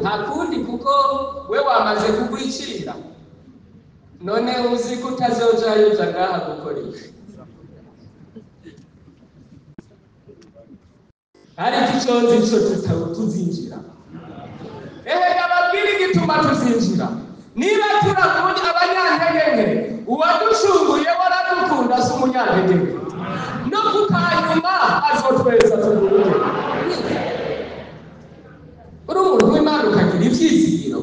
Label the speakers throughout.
Speaker 1: Nta kundi, kuko we wamaze kugwicira. None uzi ko utazojayo, uja ngaha gukora iki? Ariko ico nzi co, tuzinjira. Ehega, babwire igituma tuzinjira. Niba turakundi abanyantege nke, uwaducunguye waradukunda, si umunyantege nke? No ku kanyuma azotweza tuguruke. Uri umuntu w'Imana, ukagira ivyizigiro,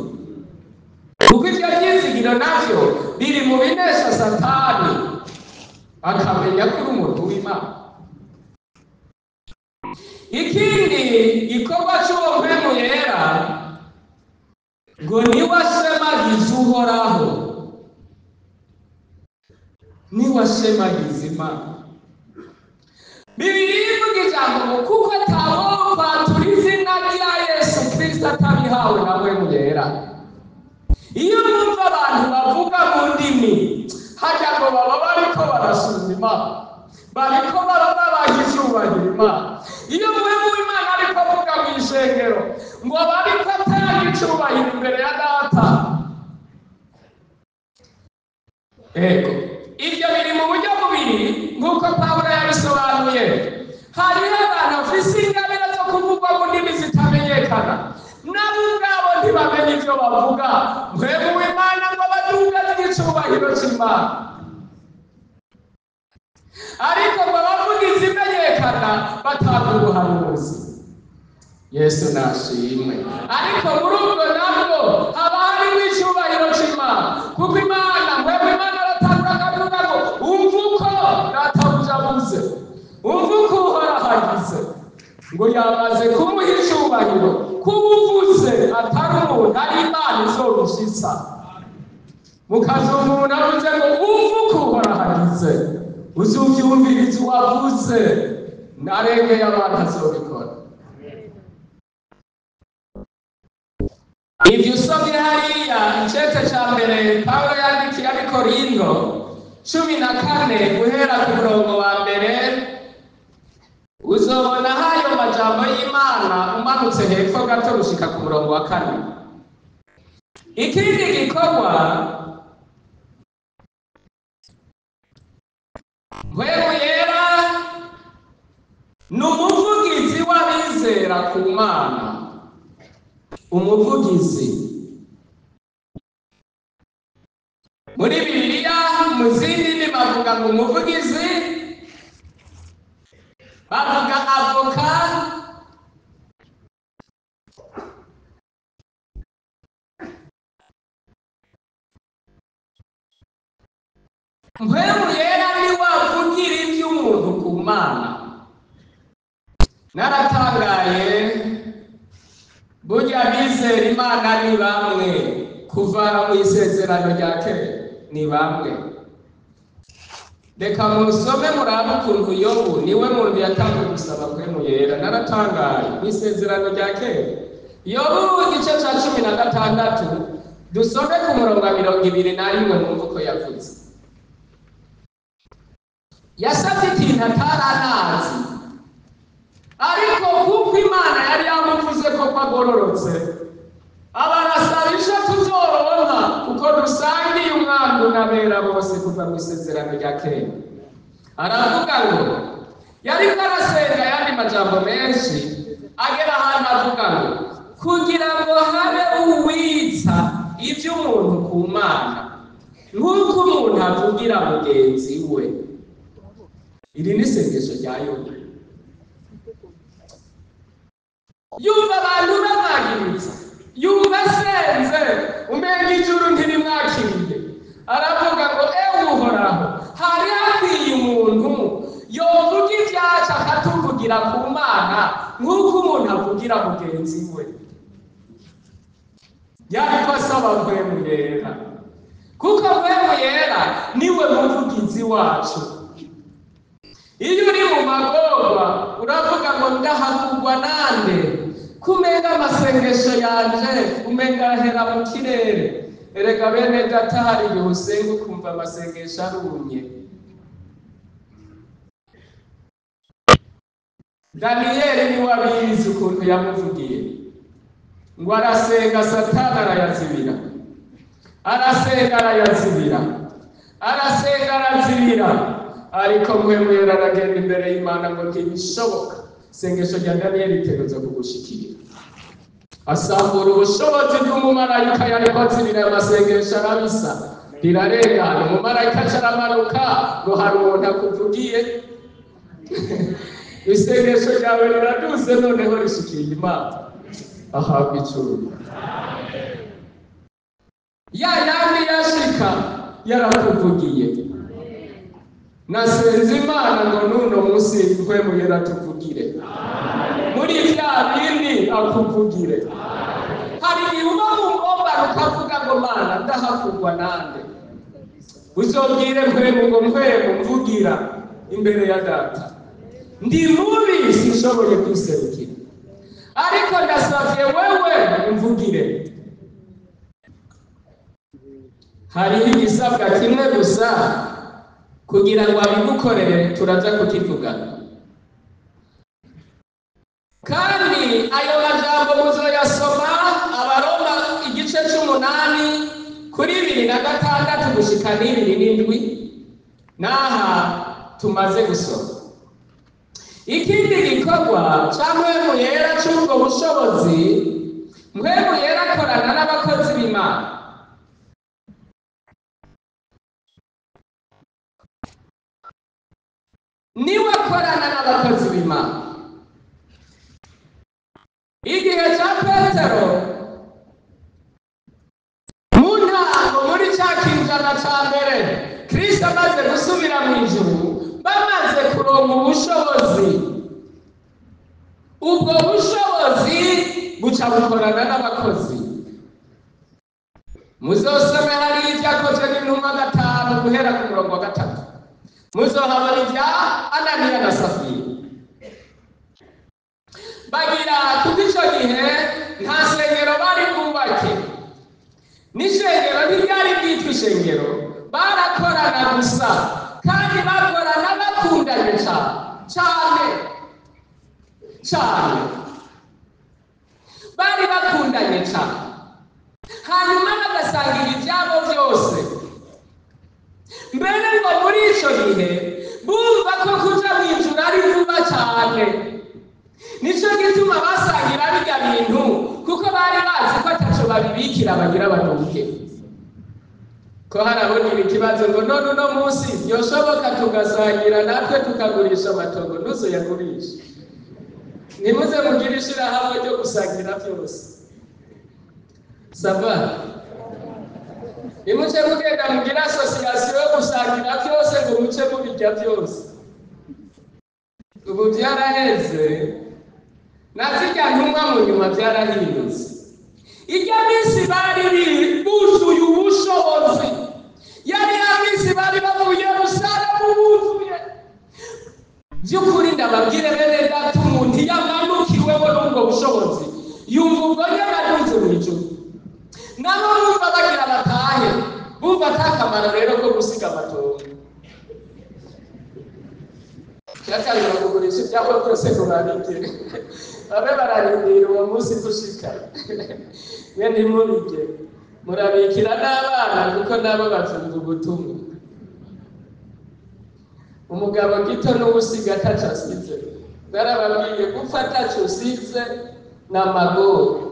Speaker 1: kuko ivyo vyizigiro navyo biri mu binesha Satani, akamenya ko uri umuntu w'Imana. Ikindi gikorwa c'uwo Mpwemu Yera, ngo niwe ashemagiza Uhoraho, niwe ashemagiza Imana. Bibiliya ivuga ijambo ngo kuko atawokwatura izina rya Yesu Kristo atabihawe na Mpwemu Yera. Iyo mwumva abantu bavuga mu ndimi, hajya ngo baba bariko barasuzuma Imana, bariko babaha icyubahiro Imana. Iyo Mpwemu w'Imana ariko avuga mu ishengero, ngo aba ariko atanga icubahiro imbere ya Data. Ego, ibyo biri mu buryo bubiri nk'uko Pawulo yabisobanuye. Hariho abantu bafise ingabire zo kuvugwa mu ndimi zitamenyekana, nabo ubwabo ntibamenye ivyo bavuga. Mpwemu w'Imana ngo badugaze igicubahiro c'Imana, ariko ngo abavuga izimenyekana batanga ubuhanuzi. Yesu nashimwe. Ariko muri ubwo nabwo haba harimo icyubahiro c'Imana, kuko Imana, Mpwemu Imana aratanga, akavuga ngo umva uko Databuja avuze, umva uko Uhoraho agize, ngo yamaze kumuha icyubahiro, kuba uvuze atari umuntu, ari Imana izorushitsa. Mukazi umuntu avuze ngo umva uko Uhoraho agize, uzuvyumviriza uwavuze, narengeye abantu azobikora. Ivyo usomye hariya icete ca mbere Pawulo yandikiye Abikorinto, 14, guhera ku murongo wa mbere, uzobona hayo majambo y'Imana, umanutse hepfo gato gushika ku murongo wa kane. Ikindi gikorwa, Mpwemu Yera ni umuvugizi w'abizera ku Mana. Umuvugizi, muri Bibiliya mu zindi ndimi bavuga ngo umuvugizi, bavuga avocat. Mpwemu Yera ni wavugira iby'umuntu ku Mana. Naratangaye, burya bizera Imana ni bamwe kuva mu isezerano rya kera, ni bamwe. Reka musome murabe ukuntu Yobu niwe muntu yatangiye gusaba Mpwemu Yera. Naratangaye, mu isezerano rya kera, Yobu igice ca 16, dusome ku murongo wa 21, mwumve uko yavuze. Yasabye ikintu ataranazi, ariko kuko Imana yari yamuvuze ko agororotse, aba arasaba ico tuzoronka kuko dusangiye umwandu n'abera bose kuva mu isezerano rya kera. Aravuga ngo, yariko arasenga ayandi majambo menshi, agera ahantu avuga ngo kugira ngo habe uwitsa ivy'umuntu ku Mana nk'uko umuntu avugira mugenzi we. Iri ni isengesho rya Yobu. Yumva abantu bamwagiriza, yumva asenze umenga ijuru ntirimwakiriye, aravuga ngo ewe Uhoraho, hari hakwiye umuntu yovuga ibyacu, akatuvugira ku Mana nk'uko umuntu avugira mugenzi we. Yariko asaba Mpwemu Yera, kuko Mpwemu Yera niwe muvugizi wacu. Iyo uri mu magorwa, uravuga ngo ndahakugwa nande, kumenga amasengesho yanje umenga arahera mu kirere? Erega bene data, hari igihe usenga ukumva amasengesho arumye. Daniyeli niwe abizi ukuntu yamuvugiye. Ngo arasenga, Satani arayazibira, arasenga arayazibira, arasenga arazibira, ariko Mpwemu Yera aragenda imbere y'Imana ngo ntibishoboka, isengesho rya Daniyeli ritegerezwa kugushikira. Asambura ubushobozi bw'umumarayika yariko azibira amasengesho, arabisa rirarengana. Umumarayika aca aramanuka ngo hari umuntu akuvugiye, isengesho ryawe riraduze, noneho rishikiye Imana. Ahabwa icuru ya yandi yashika yarakuvugiye. Nasenze Imana ngo nuno munsi Mpwemu Yera tuvugire muri vya bindi, akuvugire. Hari igihe uba mu ngorane ukavuga ngo Mana, ndahakugwa nande? Uzobwire Mpwemu ngo Mpwemu, mvugira imbere ya Data, ndi mubi, sinshoboye kwiserukira, ariko ndasavye wewe umvugire. Hariho igisabwa kimwe gusa kugira ngo abigukorere, turaza kukivugana. Kandi ayo majambo muzoyasoma Abaroma igice c'umunani kuri 26 gushika 27, n'aha tumaze gusoma. Ikindi gikorwa ca Mpwemu Yera c'ubwo bushobozi, Mpwemu Yera akorana n'abakozi b'Imana. Niwe akorana n'abakozi b'Imana. Igihe ca Petero mu ntango, muri ca kinjana ca mbere, Kristo amaze gusubira mu ijuru, bamaze kuronka ubushobozi, ubwo bushobozi buca bukorana n'abakozi. Muzosome hariya Ibyakozwe n'Intumwa 5 guhera ku murongo wa 3, muzohabona ibya Ananiya na Safira. Bagira, kuko ico gihe nta sengero bari bwubake, n'ishengero ntiryari bwitwa ishengero, barakorana gusa, kandi bakorana bakundanye cane cane cane, bari bakundanye cane, hanyuma bagasangira ibyabo byose. Mbere ngo muri ico gihe bumva ko kuja mw'ijuru ari vuba cane, nico gituma basangira birya bintu, kuko bari bazi ko ataco babibikira bagira baduke. Ko harabona ikibazo ngo none uno munsi byoshoboka tugasangira natwe tukagurisha amatongo? Ntuzoyagurishe. Nimuze mugire ishirahamwe ryo gusangira byose, ça va? Nimuce mugenda mugire association yo gusangira byose, ngo muce mubirya byose. Ubu byaraheze, na zirya ntumwa mu nyuma byarahindutse. Irya minsi bari buzuye ubushobozi, yari ya minsi bari bavuye Yerusalemu buzuye by'ukuri. Ndababwire bene Data, umuntu iyo amanukiweho n'ubwo bushobozi yumva ubwo nyene aduze mu ijuru. Nabo bumva bagira batahe, bumva ata kamaro rero ko gusiga amatongo. Cyakabiri, kugurisha ibyabo byose ngo babige, babe bararindira uwo munsi gushika. Mwe ntimubige, murabikira n'abana, kuko nabo bazumva ubutumwa. Umugabo gito n'uwusiga ataco asize, narababwiye, gupfa ataco usize ni amagorwa.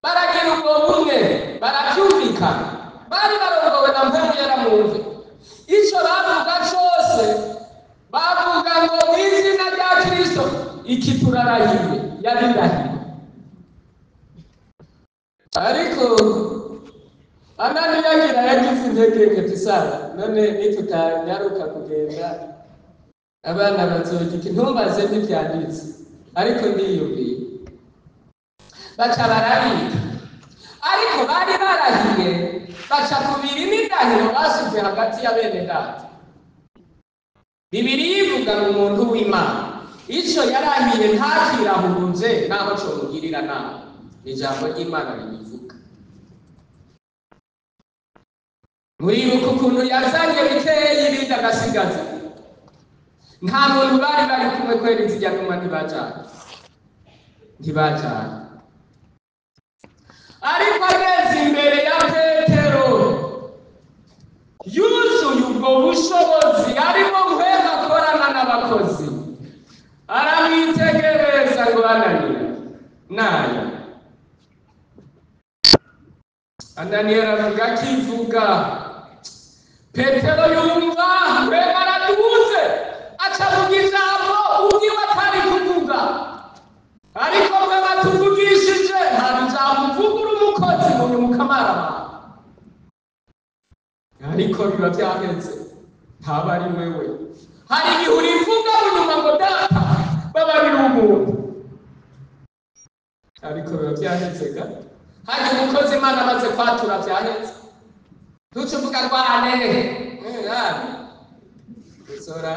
Speaker 1: Baragira ubwo bumwe, barabyumvikana, bari barongowe na Mpwemu Yera. Mwumve ico bavuga cose, bavuga ngo mu izina rya Kristo iki turarahiye. Yari indahiro. Ariko Ananiya agira yagize intege nke tisara, none nitutanyaruka kugenda abana bazogika? Ntumbaze, ntibyanditse, ariko ndiyumviye. Baca barabika, ariko bari barahiye, baca kubiri n'indahiro basize hagati ya bene Data. Bibiliya ivuga ngo umuntu w'Imana ico yarahiye ntakirahurunze naho comugirira nabi. Ni ijambo ry'Imana ribivuga. Muribuka ukuntu yazanye bikeyi, ibindi agasigaza. Nta muntu bari bari kumwe kwera izijya ntumwa ntibajanye, ntibajanye. Ariko ageze imbere ya Petero yuzuye ubwo bushobozi, arimo guhema akorana n'abakozi, aramwitegereza ngo Ananiya naya. Ananiya aravuga akivuga, Petero yumva rwema araduze, aca avuga ijambo ubwiwe atari kuvuga, ariko mwe batuvugishije hari ijambo uvuga uri umukozi mu nyuma ukamarama, ariko biba byaheze, ntaba ari wewe. Hari igihe urivuga mu nyuma ngo data babarira umuntu, ariko biba byaheze ga. Hari umukozi Imana amaze kwatura byaheze, ntuce uvuga ngo ane uzora.